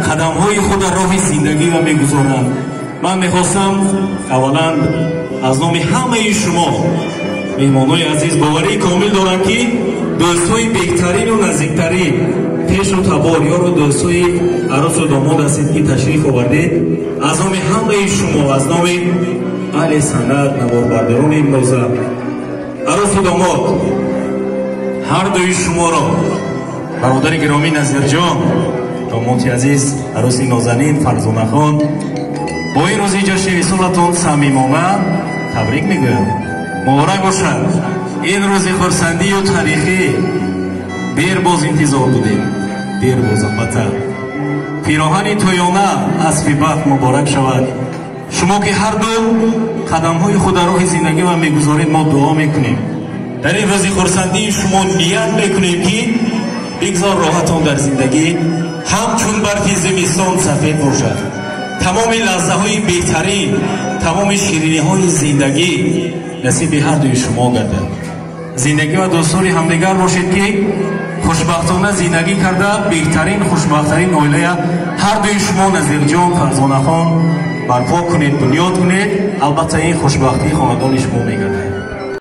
Қадамҳои худ дар роҳи зиндагиро мегузоранд. Ман мехостам аввалан аз номи ҳамаи шумо меҳмонҳои азиз, боварии комил дорам, ки дӯстҳои беҳтарину наздиктарин, хешу табор, ёру дӯстҳои арӯсу домод ҳастед, ки ташриф овардед. Аз номи ҳамаи шумо, аз номи аҳли санъат, наворбардорони имрӯза, арӯсу домод ҳар дуи шуморо, бародари гиромӣ Назирҷон, домоди азиз, арӯси нозанин Фарзонахон, бо ин рӯзи ҷашни висолатон самимона табрик мегӯям. Муборак бошад ин рӯзи хурсандию таърихӣ. Дер боз интизор будем, дер боз. Албатта, пироҳани тӯёна, асби бахт муборак шавад. Шумо ки ҳар ду қадамҳои худ дар роҳи зиндагӣ ва мегузоред, мо дуо мекунем дар ин рӯзи хурсандии шумо, ният мекунем, ки бигзор роҳатон дар зиндагӣ ҳамчун барфи зимистон сафед бошад, тамоми лаҳзаҳои беҳтарин, тамоми шириниҳои зиндагӣ насиби ҳар дуи шумо гардад. Зиндагӣ ва дӯстони ҳамдигар бошед, ки хушбахтона зиндагӣ карда, беҳтарин, хушбахттарин оилая ҳар дуи шумо, Назирҷон, Фарзонахон, барпо кунед, бунёд кунед. Албатта, ин хушбахтии хонадони шумо мегардад.